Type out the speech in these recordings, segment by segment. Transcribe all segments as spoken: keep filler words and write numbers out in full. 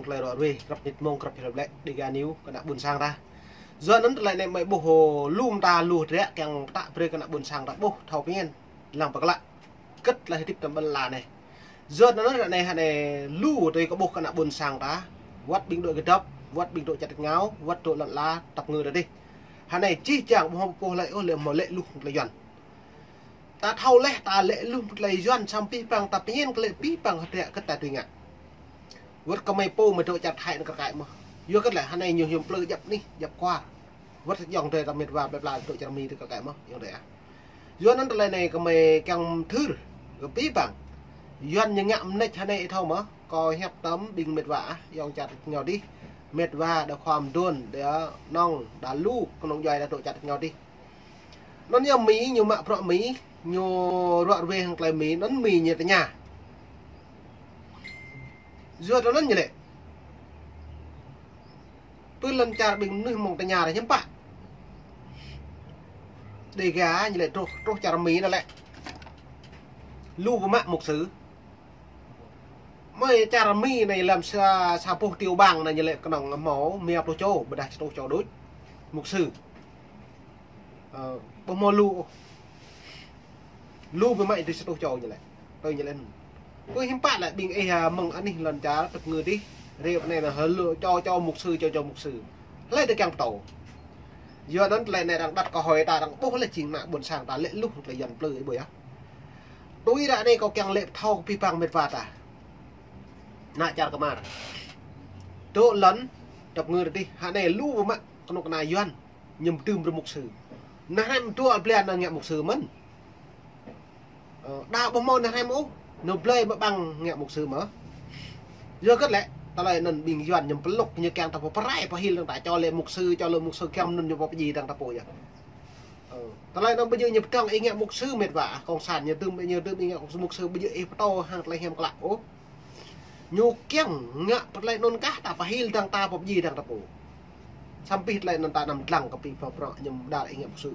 Tơlơi ruă ruê, krăp nit mông, krăp hiăp lĕ, Dega News, kơ ană ƀôn sang ta. Yua anŭn tơlơi anai mơi ƀuh hô, lŏm ta lu hơdră, kiăng pơtă brơi kơ ană ƀôn sang ta ƀuh, thâo pơmĭn, lăng pơklă. Kơt tơlơi hơdip tơm ƀôn lan anai. Yua anŭn ră anai hơnai lu tui kơ ƀuh kơ ană ƀôn sang ta. Wơ̆t ƀing dŏ kơdŏp, wơ̆t ƀing dŏ čăt ngao, wơ̆t dŏ lŏn ala, tơpơngư ta dih. Hơnai čih čang ƀuh hô pô lĕ, ôh, lĕ hmâo lĕ lu tơlơi Yuan. Ta thâo lĕ, ta lĕ lu tơlơi Yuan samơ̆ pih păng ta pơmĭn kơ lĕ pih păng hơdră kơ ta tui ngă. Wơ̆t kơ mơi pô mơi dŏ čar Thái anŭn kar kaĭ mơ̆n. Yua kơ lĕ hơnai ñu hiư̆m plư djăp anih, djăp kuar. Wơ̆t yŏng tơi ta mĕt wa plơi pla dŏ čar Mi tơ kar kaĭ mơ̆n, yŏng tơi ah. Yua anŭn tơlơi anai kơ mơi kiăng thâo, kơ pih păng. Yuan ñu ngă mơneč hơnai ih thâo mơ̆n, kâo hiăp tơm ƀing mĕt wa ah, yŏng čar ngao dih. Mĕt wa đa khua mơdôn, đa nong, đa lu, kơnơ̆ng djuai đa dŏ čar ngao dih. Anŭn yơh Mi, ñu mă bruă Mi, ñu ruă ruê hăng tơlơi Mi, anŭn Mi ñu tơña. Yua tơ anŭn ñu lĕ. Pơ lŏn čar ƀing mơnuih mơ̆ng tơña ră hiư̆m pă. Dega ñu lĕ truh, truh čar Mi anŭn lĕ. Lu pơmă mục sư. Mơi čar Mi anai lăm sa, sa boh tiểu bang anai ñu lĕ kơnơ̆ng hmâo, mia pluh čô, ƀôdah sa rơtuh čô đôč. Mục sư. Ơ, ƀu hmâo lu ôh. Lu biă mă ih dih sa rơtuh čô ñu lĕ. Tui ñu lĕ. Pơ hiư̆m pă lĕ ƀing ih, a, mơ̆ng anih lŏn čar tơpơngư dih. Rê pơ anai anŭn hơ lu čô čô mục sư, čô čô mục sư. Hlơi dih kiăng pơtô. Yua anŭn tơlơi anai arăng đặt câu hỏi ta arăng ƀuh lĕ jing ană ƀôn sang ta lĕ lu tơlơi Yuan plư ih ƀuh yơh. Tui ră anai kâo kiăng lĕ pơthâo kơ pih păng mĕt wa ta. Ană čar Kmar. Dŏ lŏn tơpơngư dih. Hơnai lu biă mă kơnuk kơna Yuan. Ñu mơdưm brơi mục sư. Ană hrăm dua blan anŭn ngă mục sư mơ̆n. Ơ, đa ƀu hmâo ană hrăm ôh, ñu blơi mă ƀăng ngă mục sư mơ̆n. Yua kơ lĕ, tơlơi anŭn ƀing Yuan ñu pơlŭk ñu kiăng ta pơrai pơhil dơ̆ng ta čô lĕ mục sư, čô lĕ mục sư kiăng mơnŭn ñu pơpơjing dơ̆ng ta pô yơh. Ơ, tơlơi anŭn ƀu djơ̆ ñu pơdơ̆ng ih ngă mục sư mĕt wa, kông san ñu dưm, ñu dưm ih ngă mục sư ƀu djơ̆ ih pơtô hăng tơlơi hiam klă ôh. Ñu kiăng ngă pơtơlơi anŭn kah ta pơhil dơ̆ng ta pơpơjing dơ̆ng ta pô. Samơ̆ pih tơlơi anŭn ta anăm dlăng kơ pih păng bruă ñu đa ih ngă mục sư.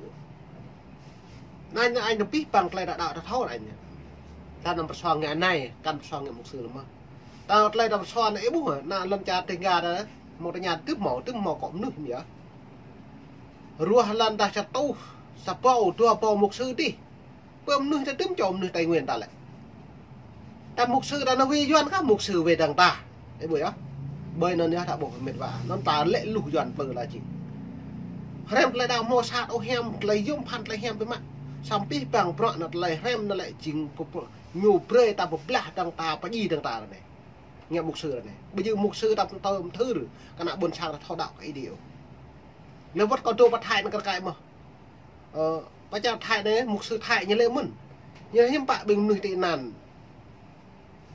Anai anŭn pih păng tơlơi đaŏ đaŏ ta thâo anai. Ta anăm pơsuang ngă anai, kăn pơsuang ngă mục sư lơ̆m mơ̆n. Ta tơlơi ta pơsuang anai ih ƀuh, ană lŏn čar Dega ta, mơ̆ng tơña tŭ hmâo, tŭ hmâo kơ mơnuih mơ̆n yơh. Ruah lŏn ta sa rơtuh, sa rơbâo, dua rơbâo mục sư dih. Pơ mơnuih ta tŭm čô mơnuih Tây Nguyên ta lĕ. Ta mục sư ta anŭn wai Yuan kah mục sư wai dơ̆ng ta. Ih ƀuh yơh. Ƀơi anŭn yơh ta ƀuh mĕt wa. Anŭn ta lĕ lu Yuan plư la jing. Hrăm tơlơi đaŏ hmâo sat ôh hiam tơlơi yôm phăn tơlơi hiam biă mă. Samơ̆ pih păng bruă anŭn tơlơi hrăm anŭn lĕ jing pơ, pơ, ñu brơi ta pơblah dơ̆ng ta pơjing dơ̆ng ta ră anai. Ngă mục sư ră anai. Ƀu djơ̆ mục sư ta pơtô mơthưr. Kơ ană ƀôn sang ta thâo đaŏ kơ Ơi Adai ôh. Lĕ wơ̆t kâo dŏ pơ Thái anŭn kar kaĭ mơ̆n. Ơ, pơ čar Thái anai, mục sư Thái ñu lĕ mơ̆n. Ñu hiư̆m pă ƀing mơnuih tị nạn.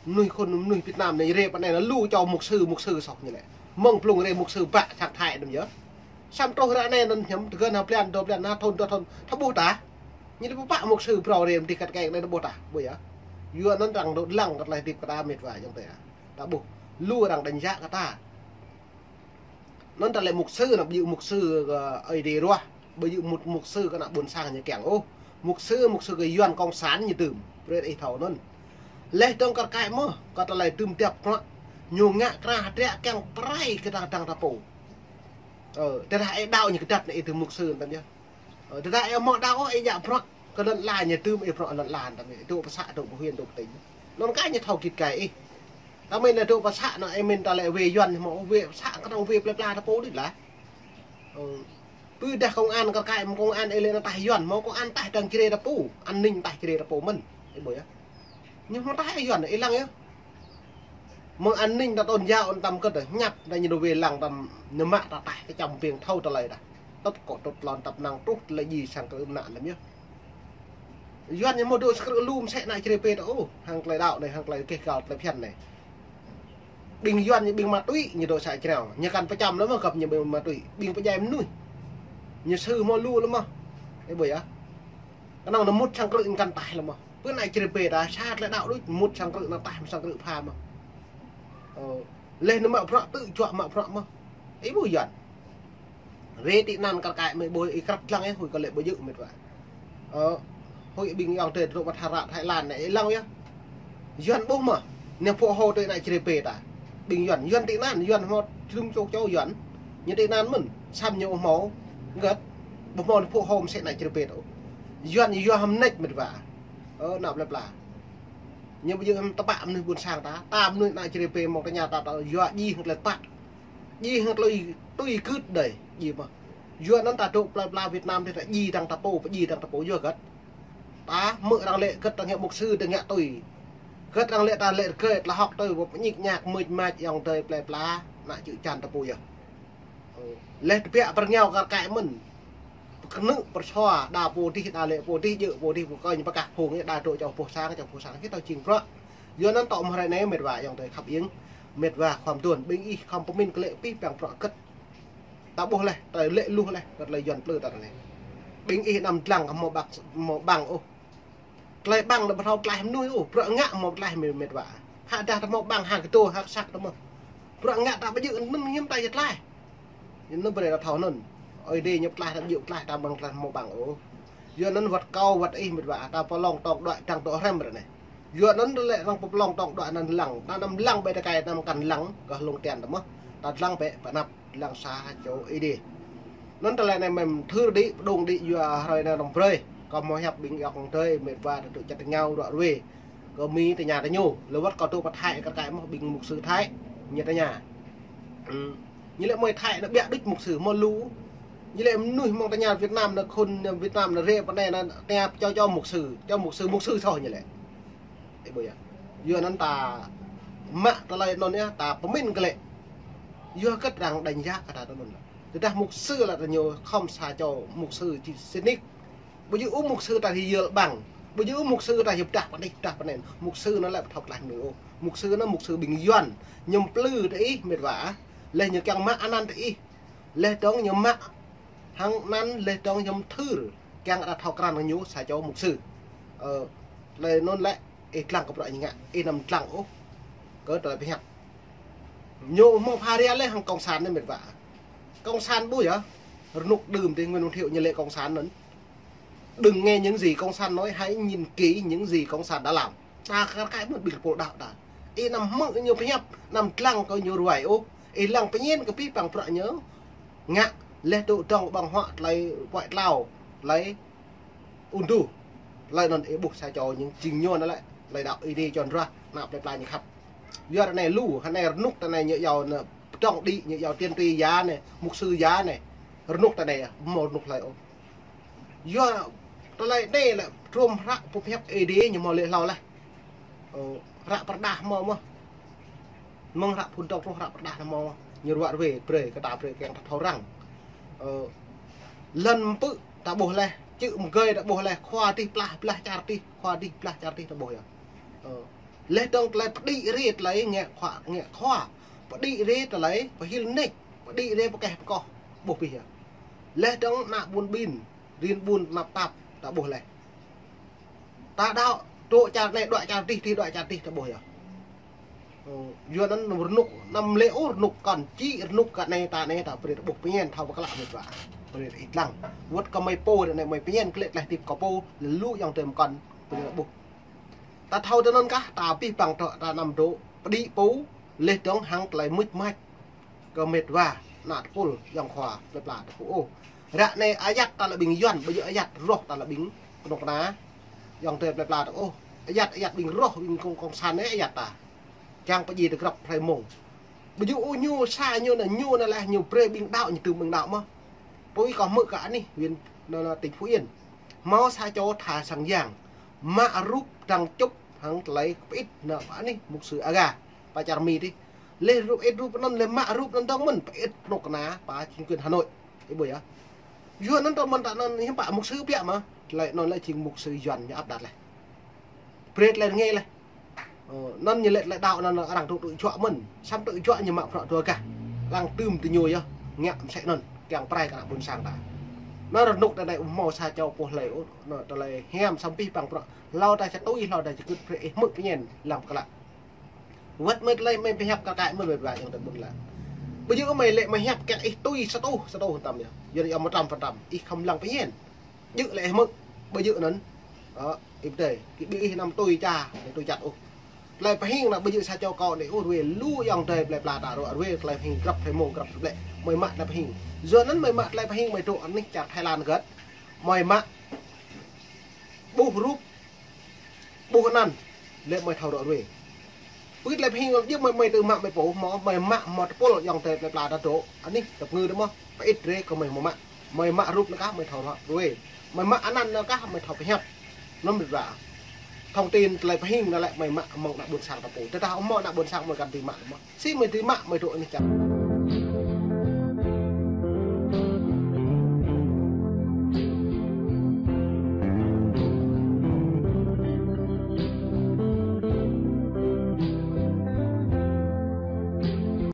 Mơnuih khôn, mơnuih Việt Nam anai, rê pơ anai anŭn lu čô mục sư, mục sư soh ñu lĕ. Mơ̆ng blung rê mục sư ƀă sang Thái anŭn yơh. Samơ̆ truh ră anai anŭn hiam, tơgơ̆n ha blan, dua blan, ha thŭn, dua thŭn, ta ƀuh ta. Ñu lĕ pơpă mục sư phrâo rê mơdih kăt keng anai ta ƀuh ta, ƀuh yơh. Yua anŭn arăng dŏ lăng kơ tơlơi hơdip kơ ta mĕt wa yŏng tơi ah. Ta ƀuh, lu arăng đánh giá kơ ta. Anŭn ta lĕ mục sư anŭn ƀu djơ̆ mục sư kơ Ơi Adai ruah, ƀu djơ̆ mục, mục sư kơ ană ƀôn sang ñu kiăng ôh. Mục sư, mục sư kơ Yuan kông san ñu dưm. Brơi ih thâo anŭn. Lĕ dơ̆ng kar kaĭ mơ̆n, kơ tơlơi dưm djăp mơ̆n. Ñu ngă kra hơdră kiăng pơrai kơ ta dơ̆ng ta pô. Ơ, tơdah ih đaŏ ñu kơdăt anai ih dưm mục sư anŭn yơh. Ơ, tơdah ih hmâo đaŏ ôh ih ngă bruă kơ lŏn ala ñu dưm ih bruă lŏn ala anŭn tơmơi. Dŏ pơ să, dŏ pơ huyện, dŏ pơ tỉnh. Anŭn kah ñu thâo git gai ih. Tơmơi anai dŏ pơ să anŭn ih mĭn ta lĕ wai Yuan hmâo wai pơ să kơnơ̆ng wai plơi pla ta pô đôč lah. Ơ, pơdah công an kar kaĭ mơ̆n công an ih lĕ anŭn taih Yuan hmâo công an taih dơ̆ng Jrai ta pô. An ninh taih Jrai ta pô mơ̆n. Ih ƀuh yơh. Ñu hmâo taih Yuan ih lăng yơh. Mơ̆ng an ninh ta tôn giáo anŭn tơm kơt, ñăp ta ñu dŏ wai lăng tơm ñu mă ta taih ta čăm ƀing thâo tơlơi ta. Tŭt kŏ tŭt lŏn tơpă năng truh tơlơi djai sang krư̆ mơnă lăm yơh. Yuan ñu hmâo dŏ sang krư̆ lu mơsĕ ană Jrai pê ta ôh, hăng tơlơi đaŏ anai, hăng tơlơi keh gal tơlơi phiăn anai. Ƀing Yuan ñu ƀing ma túy ñu dŏ sang Jrai, ñu kăn pơčăm lăm mơ̆n gơ̆p ñu ƀing ma túy, ƀing pơdjai mơnuih. Ñu sư hmâo lu lăm mơ̆n. Ih ƀuh yơh. Kơnơ̆ng anŭn mŭt sang krư̆ ñu kăn taih lăm mơ̆n. Pơ ană Jrai pê ta sa tơlơi đaŏ đôč mŭt sang krư̆ anŭn taih mơ̆n sang krư̆ pha mơ̆n. Ơ, lĕ anŭn mă bruă tŭ juă mă bruă mơ̆n. Ih ƀuh Yuan. Rê tị nạn kar kaĭ mơi ƀuh ih krăp lăng ih huĭ kơ lĕ ƀu djơ̆ mĕt wa. Ơ, huĭ ƀing yŏng tơi dŏ pơ Thái Lan anai ih lăng yơh. Yuan ƀuh mơ̆n. Anai pô hô tui ană Jrai pê ta. Ƀing Yuan, Yuan tị nạn, Yuan hmâo črung čô čô Yuan. Ñu tị nạn mơ̆n, săm ñu hmâo, gơ̆t, ƀu hmâo phu hôm sĕ nai črê pê tơ. Yuan, Yuan hăm nĕč mĕt wa. Ơ, nao plơi pla. Ñu ƀu djơ̆ hăm tơpă mơnuih ƀôn sang ta, ta mơnuih nai črê pê mơ̆ng tơña ta, ta, Yuan djai hăng tơlơi tơpă. Djai hăng tơlơi tui gưt đơi, djai mơ̆. Yuan anŭn ta dŏ plơi pla Việt Nam tih ta djai dăng ta pô, djai dăng ta pô Yuan gơ̆t. Ta hmư̆ arăng lĕ gơ̆t arăng ngă mục sư, arăng ngă tui. Gơ̆t arăng lĕ ta lĕ rơgơi, ta hŏk tui, ƀu ñik ñak, mưč mač ayŏng adơi plơi pla, nă čư̆ čan ta pô yơh. Ơ, leh tơbiă pơrơngiao kar kaĭ mơ̆n. Pơkơnư̆ pơrsua, đa pô dih, đa lĕ pô dih, djơ̆ pô dih, pô kơnh pơkah phung, đa dŏ čô pô sang, čô pô sang, hĭ tơ jing bruă. Yuan anŭn tŏ mơ̆ hrơi anai mĕt wa ayŏng adơi khăp iêng, mĕt wa khŏm đuôn, ƀing ih khŏm pơmĭn kơ lĕ pih păng bruă gơ̆t. Ta ƀuh leh, ta lĕ luh leh, kơ tơlơi Yuan plư ta anai. Ƀing ih anăm dlăng kơ hmâo ƀăng, hmâo ƀăng ôh. Tơlơi ƀăng anŭn ƀu thâo tlaih mơnuih ôh, bruă ngă hmâo tlaih mĕt, mĕt wa. Hă dah ta hmâo ƀăng hă kơdô hă kơsăk ta mơ̆. Bruă ngă ta ƀu djơ̆ mơ̆n hiư̆m ta yơh tlaih. Anŭn brơi ta thâo anŭn. Ơi Adai ñu pơtlaih ta ƀu djơ̆ tlaih ta ƀăng tlaih hmâo ƀăng ôh. Yuan anŭn wơ̆t kâo wơ̆t ih mĕt wa, ta pơlông tŏng đuaĭ dăng tŏ hrăm ră anai. Yuan anŭn lĕ arăng pơlông tŏng đuaĭ anŭn lăng, ta anăm lăng ƀơi tơkai anăm kăn lăng, gah lông ten ta mơ̆. Ta lăng bĕ pơnăp. Lăng sa čô Ơi Adai. Anŭn tơlơi anai mĕm thưr đĭ, pơdŏng đĭ yua hrơi anai rŏng brơi. Kâo hmâo hiăp ƀing ayŏng adơi mĕt wa ta tŭ čăt tơngao ruă ruê. Kơ Mi tơña tơ ñu. Lơwăt kâo dŏ pơ Thái kar kaĭ mơ̆ ƀing mục sư Thái. Ñu tơña. Ư. Ñu lĕ mơi Thái anŭn ƀiă đôč mục sư hmâo lu. Ñu lĕ mơnuih mơ̆ng tơña Việt Nam anŭn khôn Việt Nam anŭn rê pơ anai anŭn tơña čô čô mục sư. Čô mục sư, mục sư soh ñu lĕ. Ih ƀuh yơh. Yua anŭn ta mă tơlơi anŭn yơh, ta pơmĭn kơ lĕ. Yua gơ̆t arăng đánh giá kơ ta tơ anŭn. Tơdah mục sư lĕ ta ñu khŏm sa čô mục sư či sĭt nik. Ƀu djơ̆ ôh mục sư ta hĭ yơl ƀăng. Ƀu djơ̆ ôh mục sư ta hĭ pơdah pơ anai, pơdah pơ anai. Mục sư anŭn lĕ ƀu thâo tlaih mơnuih ôh. Mục sư anŭn mục sư ƀing Yuan. Ñu plư tơ ih mĕt wa. Leh ñu kiăng mă anăn tơ ih. Leh dơ̆ng ñu mă hăng anăn leh dơ̆ng ñu thưr kiăng ta thâo krăn kơ ñu sa čô mục sư. Ơ, tơlơi anŭn lĕ, ih dlăng kơ bruă ñu ngă, ih anăm dlăng ôh. Kơ tơlơi pơhiăp. Ñu hmâo pha ria leh hăng cộng sản anai mĕt wa. Cộng sản ƀu yơh, rơnŭk đưm tơ Nguyễn Văn Thiệu ñu lĕ cộng sản anŭn. Đừng nghe những gì cộng sản nói, hãy nhìn kỹ những gì cộng sản đã làm. Ta kar kaĭ mơ̆n ƀing pô đaŏ ta. Ih anăm hmư̆ ñu pơhiăp, anăm dlăng kơ ñu ruai ôh. Ih lăng pơñen kơ pih păng bruă ñu ngă, leh dŏ dŏng ƀơ̆ng huă tơlơi puăi tlao, tơlơi ung thư. Tơlơi anŭn ih ƀuh sa čô ñu jing ñu anŭn lĕ, tơlơi đaŏ Ơi Adai čon ruah, ană plơi pla ñu khăp. Yua ră anai lu, ră anai rơnŭk tơ anai ñu iâu anŭn pơdŏng đĭ, ñu iâu tiên tri ya anai, mục sư ya anai. Rơnŭk tơ anai, hmâo rơnŭk hlơi ôh. Yua tơlơi anai lĕ trôm hră pơhiăp Ơi Adai ñu hmâo lĕ hlâo leh. Ơ, hră pơrơđah hmâo mơ̆. Mơ̆ng hră phŭn tŏng truh hră pơrơđah hmâo. Ñu ruă ruê brơi, kơ ta brơi kiăng ta thâo răng. Ơ, lŏn pư̆ ta ƀuh leh, čư̆ mơgơi ta ƀuh leh, khua dih plah, blah čar dih, khua dih, blah čar dih ta ƀuh yơh. Ơ, leh dơ̆ng tơlơi pơđĭ rê tơlơi ngă khua, ngă khua. Pơđĭ rê tơlơi pơhil nĕč, pơđĭ rê pơkeh pơkoh, ƀuh pih yơh. Leh dơ̆ng ană ƀun ƀin, rin ƀun tơnap tap, ta ƀuh leh. Ta đaŏ, dŏ čar anai, đuaĭ čar dih, dih đuaĭ čar dih, ta ƀuh yơh. Ơ, yua anŭn rơnŭk, anăm lĕ ôh rơnŭk kăn, či rơnŭk kơ anai ta anai ta brơi ta ƀuh pơñen thâo pơklă mĕt wa. Brơi ih dlăng. Wơ̆t kơ mơi pô ră anai mơi pơñen kơ lĕ tlaih tĭp kơ pô, lu ayŏng adơi mơkăn, brơi ta ƀuh. Ta thâo tơ anŭn kah, ta pih păng tơ, ta anăm dŏ pơđĭ pô, leh dơ̆ng hăng tơlơi mưč mač. Kơ mĕt wa, ană tơpul, ayŏng khua, plơi pla ta pô ôh. Ră anai ayăt ta lĕ ƀing Yuan, ƀu djơ̆ ayăt rŏh ta lĕ ƀing kơnuk kơna. Ayŏng adơi plơi pla ta ôh. Ayăt, ayăt ƀing rŏh, ƀing cộng, cộng sản anai ayăt ta. Kiăng pơdjai ta grăp hrơi mông. Ƀu djơ̆ ôh ñu sa ñu anŭn, ñu anŭn lĕ ñu brơi ƀing đaŏ, ñu tŭm ƀing đaŏ mơ̆. Pui kâo hmư̆ kơ anih, huyện, anŭn, anŭn, tỉnh Phú Yên. Hmâo sa čô tha sang yang. Mă rup dăng čŭp hăng tơlơi pơit anŭn pơ anih mục sư Aga. Pơ čar Mi dih. Leh rup, ih rup anŭn leh mă rup anŭn dơ̆ng mơ̆n, pơit kơnuk kơna pơ chính quyền Hà Nội. Ih ƀuh yơh. Yua anŭn tơ mơ̆n ta anŭn hiư̆m pă mục sư ƀiă mơ̆. Tơlơi anŭn lĕ jing mục sư Yuan ñu áp đặt leh. Brơi tơlơi rơngai leh. Ơ, anŭn ñu lĕ tơlơi đaŏ anŭn arăng tŭ tŭ juă mơ̆n. Săm tŭ juă ñu mă bruă dua gah. Lăng tŭm tơ ñu yơh. Ngă mơsĕ anŭn. Kiăng pơrai kơ ană ƀôn sang ta. Anŭn rơnŭk tơ anai ƀu hmâo sa čô pô hlơi ôh. Anŭn tơlơi hiam săm pih păng bruă. Hlâo ta sa tui, hlâo ta sa gưt brơi ih hmư̆ pơñen lăng pơklă. Wơ̆t mơi tơlơi mơi pơhiăp kar kaĭ mơ̆n mơi ƀuh ayŏng adơi ƀun lă. Ƀu djơ̆ mơi lĕ mơi hiăp kiăng ih tui sa tuh, sa tuh tăm yơh. Yua anŭn mơtam pơtam. Ih khŏm lăng pơñen. Djơ̆ lĕ ih hmư̆. Ƀu djơ̆ anŭn. Ơ, ih pơdơi. Kơ ƀing ih anăm tui ča, anăm tui čăt ôh. Tơlơi pơhing anai ƀu djơ̆ sa čô kâo anai ôh, ruai lu ayŏng adơi plơi pla ta rŏ ruai tơlơi pơhing grăp thai mông grăp tơlơi. Mơi mă tơlơi pơhing. Yua anŭn mơi mă tơlơi pơhing mơi dŏ anih čar Thái Lan hơget. Mơi mă ƀuh rup, ƀuh anăn, lĕ mơi thâo rŏ ruai. Pơ̆t tơlơi pơhing djơ̆ mơi, mơi tŭ mă mơi pô hmâo, mơi mă hmâo tơpul ayŏng adơi plơi pla ta dŏ anih tơpơngư dơ̆ mơ̆, pơit rê kơ mơi hmâo mă. Mơi mă rup anŭn kah mơi thâo rŏ ruai. Mơi mă anăn anŭn kah mơi thâo pơhiăp. Anŭn ƀiă. Thông tin tơlơi pơhing anŭn lĕ mơi mă mơ̆ng ană ƀôn sang ta pô. Tơdah hmâo ană ƀôn sang mơi kăn dưi mă mơ̆. Si mơi dưi mă mơi dŏ anih čar.